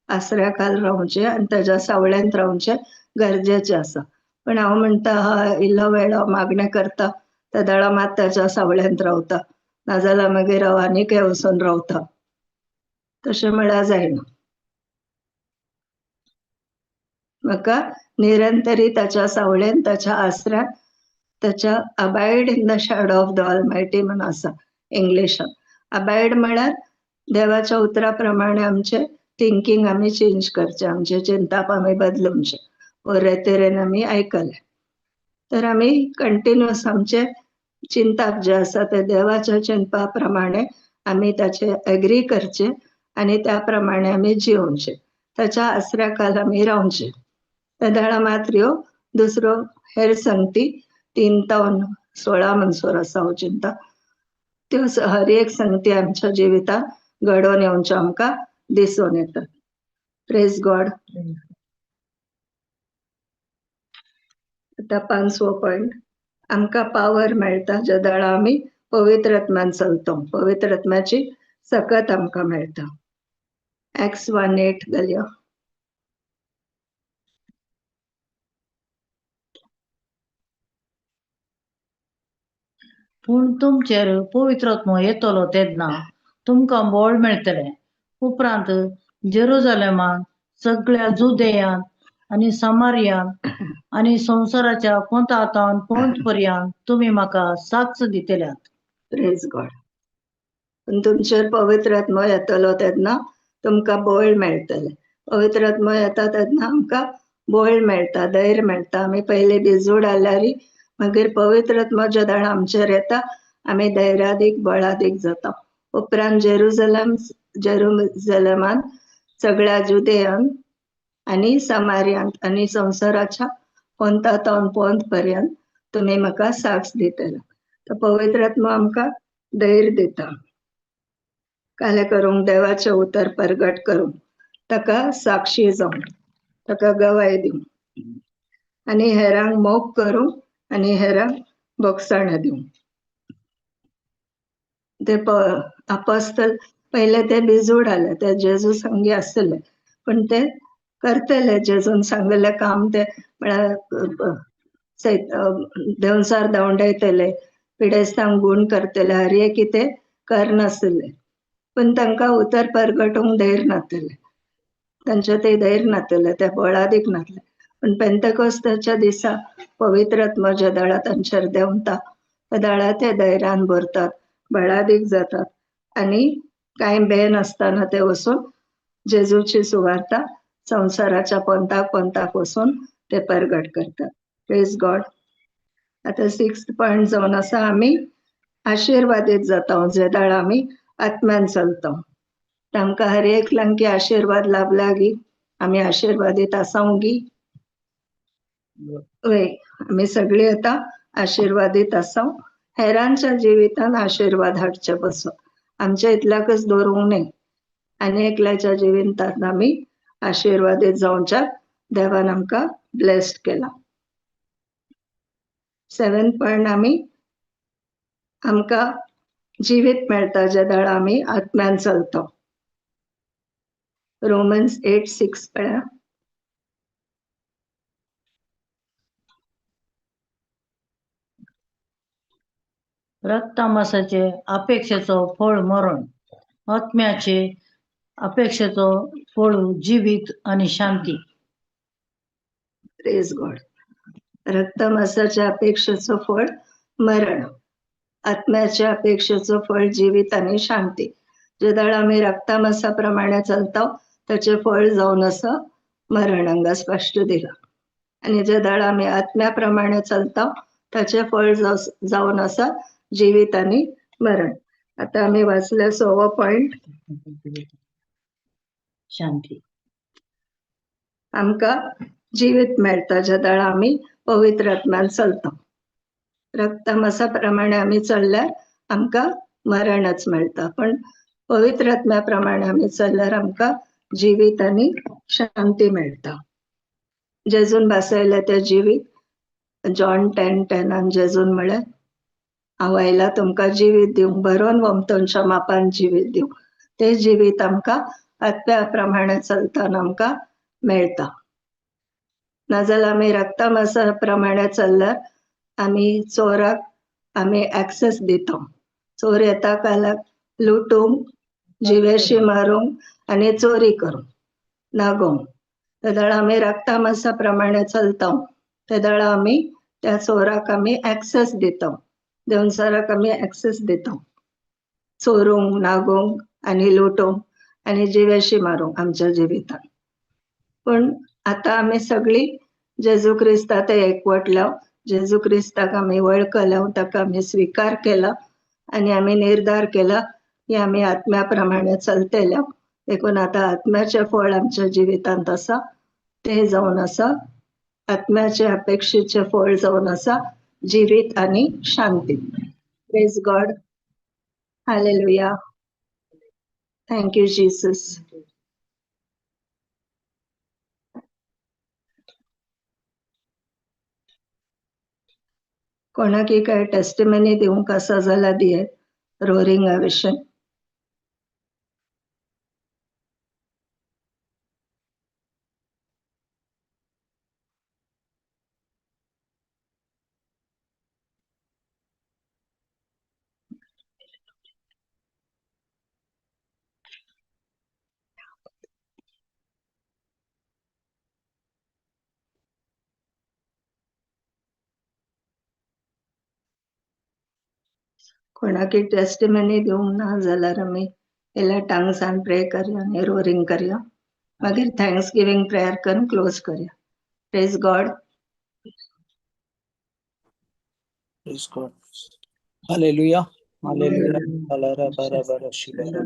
आसऱ्या खाल रावचें आनी ताच्या सावळ्यांत रावचें गरजेचें आसा. पण हांव म्हणटा, हा इल्लो वेळ हांव मागणें करता, त्या वेळार मात ताच्या सावळ्यांत रावता, नाजाल्यार मागीर हांव आनी खंय वचून रावता. तशें म्हळ्यार जायना. म्हाका निरंतरी ताच्या सावळेन, ताच्या आसऱ्यान, ताच्या abide in the shadow of the almighty म्हण आसा इंग्लिशान. अबायड म्हळ्यार देवाच्या उतरा प्रमाणे आमचे थिंकींग आमी चेंज करचें, आमचें चिंताप आमी बदलुचें, बरे तरेन आमी आयकलें तर आमी कंटिन्युअस आमचे चिंताप जे आसा ते देवाच्या चिंतपा प्रमाणे आमी ताचे एग्री करचे आनी त्या प्रमाणे आमी जिवचे, ताच्या आसऱ्या खाल आमी रावचे. तेदळा मात्र ह्यो दुसरो हेर संगती 3 तावन 16 म्हणसर आसा हांव चिंता, त्यो हर एक संगती आमच्या जिवितांत घडोवन येवच्यो आमकां दिसून येता. Praise God. आतां 5वो पॉयंट, आमकां पावर मेळटा ज्या दळा आमी पवित्र आत्म्यान चलतो, पवित्र आत्म्याची सकत आमकां मेळटा. एक्स 1:8 घालया. पूण तुमचेर पवित्र आत्मो येतलो तेन्ना तुमकां बळ मेळटलें. उपरांत जेरुजालेमान, सगळ्या जुदेयांत आनी समारियांत आनी संवसाराच्या पोंतांत पोंत पर्यंत तुमी म्हाका साक्ष दितल्यात. Praise God. पूण तुमचेर पवित्र आत्मो येतलो तेन्ना तुमकां बळ मेळटलें. पवित्र आत्मो येता तेन्ना आमकां बळ मेळटा, धैर्य मेळटा. आमी पयलीं भिजूड जाल्यार मागीर पवित्र आत्मो ज्या दाडा आमचेर येता आमी धैर्यादीक बळादीक जाता. उपरांत जेरुजलेमान, सगळ्या जुदेयांत आनी समारियांत आनी संवसाराच्या पोंता तावन पोंत पर्यंत तुमी म्हाका साक्ष दितले. तर पवित्र आत्मो आमकां धैर्य दिता काले करूंक, देवाचें उतर परगट करूंक, ताका साक्षी जावंक, ताका गवाय दिवंक आनी हेरांक मोग करूंक आनी हेरांक बोगसाणां दिवंक. ते अपोस्तल पयले ते भिजूड आले, ते जेजू संगी आसले, पण ते करतले जेजून सांगलें काम, ते म्हळ्यार देंवचार धांवडायतले, पिडेस्तांक गूण करतले, हर एक कितें करनासले, पण तांकां उतर परगटूंक धैर्य नातलें, तांचे ते धैर्य नातलें, ते बळादीक नातले. पण पेंतकोस्ताच्या दिसा पवित्र आत्मो ज्या दळा तांचेर देंवता त्या दळा ते धैर्यान भरतात, बळादीक जातात आनी कांय बेन आसतना ते वचून जेजूची सुवार्ता संवसाराच्या पंथाक पंथाक वचून ते परगट करतात. Praise God. आतां 6th point जावन आसा, आमी आशिर्वादीत जाता जे दळा आमी आत्म्यान चलता. तांकां हर एकल्यांक आशिर्वाद लाभला गी, आमी आशिर्वादीत आसाव गी? वय, आमी सगळीं आतां आशिर्वादीत आसाव. हेरांच्या जिवितान आशिर्वाद हाडचे बसून आमच्या इतल्याकच दवरूंक न्हय, आनी एकल्याच्या जिवितान आमी आशिर्वादीत जावच्या देवान आमकां ब्लेस्ड केला. 7th point, आमी आमकां जिवीत मेळटा ज्या दळा आमी आत्म्यान चलता. रोमन्स 8:6 पळया. रक्तमासाचे अपेक्षेचो फळ मरण, आत्म्याचे अपेक्षेचो फळ जिवीत आनी शांती. Praise God. रक्तमासाच्या अपेक्षेचो फळ मरण, आत्म्याच्या अपेक्षेचो फळ जिवीत आनी शांती. जे दळा आमी रक्तमासा प्रमाणे चलता ताचें फळ जावन आसा मरण, हांगा स्पश्ट दिलां. आनी जे दळा आमी आत्म्या प्रमाणे चलता ताचें फळ जावन आसा जिवीत आनी मरण. आतां आमी वाचले 6वो पॉयंट, शांती. आमकां जिवीत मेळटा ज्या दळा आमी पवित्र आत्म्यान चलता. रक्तमासा प्रमाणे आमी चल्ल्यार आमकां मरणच मेळटा, पण पवित्र आत्म्या प्रमाणे आमी चल्ल्यार आमकां जिवीत आनी शांती मेळटा. जेजून भासयलें तें जिवीत, जॉन 10:10 जेजून म्हळें, हांव आयला तुमकां जिवीत दिवंक, भरोन वमतनच्या मापान जिवीत दिवंक. तें जिवीत आमकां आत्म्या प्रमाणे चलतना आमकां मेळटा. नाजाल्यार आमी रक्तमासा प्रमाणे चल्ल्यार आमी चोराक आमी एक्सेस दिता. चोर येता कालाक लुटूंक, जिवेशी मारूंक आनी चोरी करूंक, नागोवंक. तेदळा आमी रक्तमासा प्रमाणे चलता, तेदळा आमी त्या चोराक आमी एक्सेस दिता, देंवचाराक आमी एक्सेस दिता. चोरूंक, नागोवंक आनी लुटोवंक आनी जिवेशी मारूंक आमच्या जिवितान. पूण आतां आमी सगळीं जेजू क्रिस्ता ते एकवटल्या, जेजू क्रिस्ताक आमी वळखल्या, ताका आमी स्विकार केला आनी आमी निर्धार केला की आमी आत्म्या प्रमाणे चलतल्या. देखून आतां आत्म्याचें फळ आमच्या जिवितांत आसा, तें जावन आसा आत्म्याचे अपेक्षेचें फळ जावन आसा जिवीत आनी शांती. Praise God, hallelujah, thank you Jesus. कोणाकय काय टेस्टिमनी दिवंक आसा जाल्यार दियेत रोरिंगा विशीं. कोणाकय टेस्टिमनी दिवंक ना जाल्यार आमी पहिल्या टांगसान प्रे करया आनी रोरिंग करया, मागीर thanks giving prayer करून क्लोज करया. Praise God. Praise God. Hallelujah. Hallelujah. Alara bara bara shibara.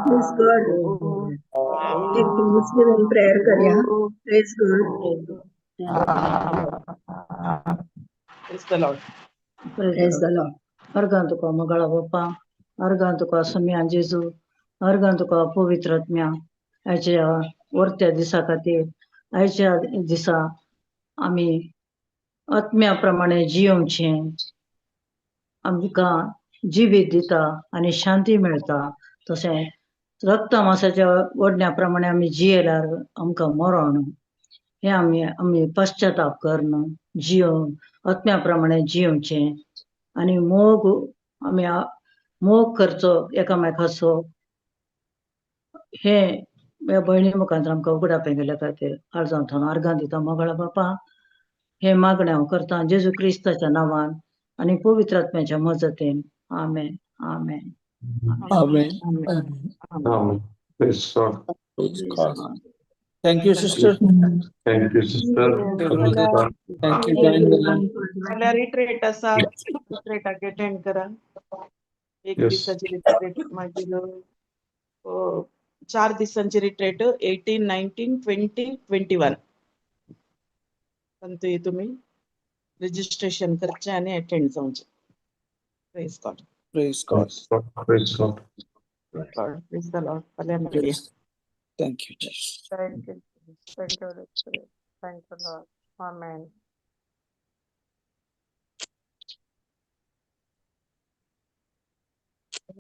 Praise God. एक Thanksgiving prayer करूया. Praise God. Praise the Lord. Praise the Lord. अर्गां तुका मोगाळा बाप्पा, अर्गां तुका सोम्या जेजू, अर्गां तुका पवित्र आत्म्या. आयच्या वर्त्या दिसा खातीर, आयच्या दिसा आमी आत्म्या प्रमाणे जियोवचें, आमकां जिवीत दिता आनी शांती मेळटा. तशें रक्त मासाच्या ओडण्या प्रमाणे आमी जियेल्यार आमकां मरण, हें आमी आमी पश्चाताप करून जियोवन आत्म्या प्रमाणे जियोवचें आनी मोग आमी मोग करचो एकामेकाचो. हें ह्या भयणी मुखार आमकां उगडापें गेल्या खातीर आर्जां थोन अर्गां दिता मोगाळा बापा. हें मागणें हांव करतां जेजू क्रिस्ताच्या नांवान आनी पवित्र आत्म्याच्या मजतीन. आमेन. आमेन. Amen. Amen. Amen. Praise God. Praise God. Thank you, sister. Thank you, sister. Thank you, join the line. फाल्यां रिट्रेट आसा, रिट्रेटाक अटेंड करा. एक Yes. दिसाची रिट्रेट, मागीर 4 दिसांची रिट्रेट, 18, 19, 20, 21. पण ते तुम्ही रजिस्ट्रेशन करचें आनी अटेंड जावचें. Praise God. Praise God. Praise God. Praise the Lord. फाल्यां मेळया. Yes. Thank you, Jesus. Thank you. Thank you, Holy Spirit. Thank you, Lord. Amen.